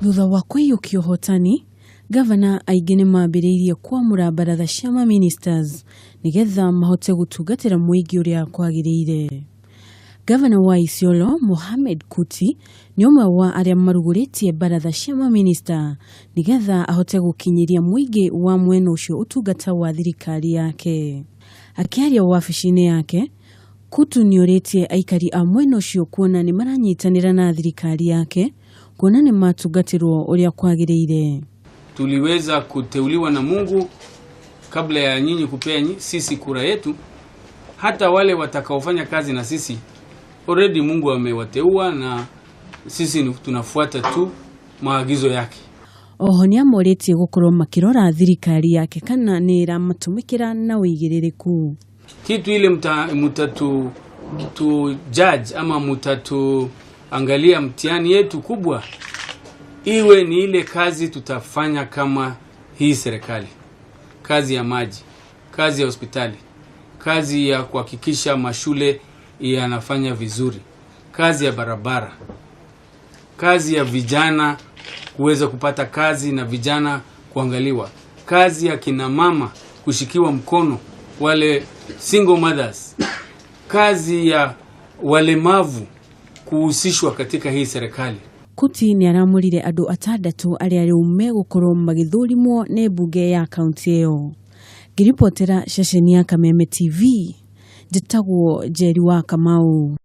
Thutha wa kũiyũkia ũhotani, ngavana aingĩ nĩ mambĩrĩirie kwamũra baratha cia ma ministers nĩgetha mahote gũtungatĩra mũingĩ ũrĩa kwagĩrĩire. Ngavana wa Isiolo Mohamed Kuti nĩ ũmwe wa arĩa marugũrĩtie baratha cia maminista nĩgetha ahote gũkinyĩria mũingĩ wa mwena ũcio ũtungata wa thirikari yake. Akĩaria wabici-inĩ yake, Kutu nĩorĩtie aikari a mwena ũcio kuona nĩ maranyitanĩra na thirikari yake kuona nĩ matungatĩrwo ũrĩa kwagĩrĩire. Tuliweza kuteuliwa na Mungu kabla ya nyinyi kupea sisi kura yetu. Hata wale watakaofanya kazi na sisi already Mungu amewateua na sisi tunafuata tu maagizo yake. Oho nĩ amorĩtie gũkorwo makĩrora thirikari yake kana nĩ ĩramatũmĩkĩra na ũigĩrĩrĩku. Kitu ile mutatu tu judge ama mutatu angalia mtihani yetu kubwa iwe ni ile kazi tutafanya kama hii serikali, kazi ya maji, kazi ya hospitali, kazi ya kuhakikisha mashule yanafanya vizuri, kazi ya barabara, kazi ya vijana kuweza kupata kazi na vijana kuangaliwa, kazi ya kina mama kushikiwa mkono, wale single mothers, kazi ya walemavu kuhusishwa katika hii serikali. Kuti nĩ aramũrire andũ atandatũ arĩa rĩu megũkorwo magĩthũrimwo nĩ mbunge ya kaunti ĩyo. Ngĩribotera ceceni ya Kameme TV, njĩtagwo Njeri wa Kamau.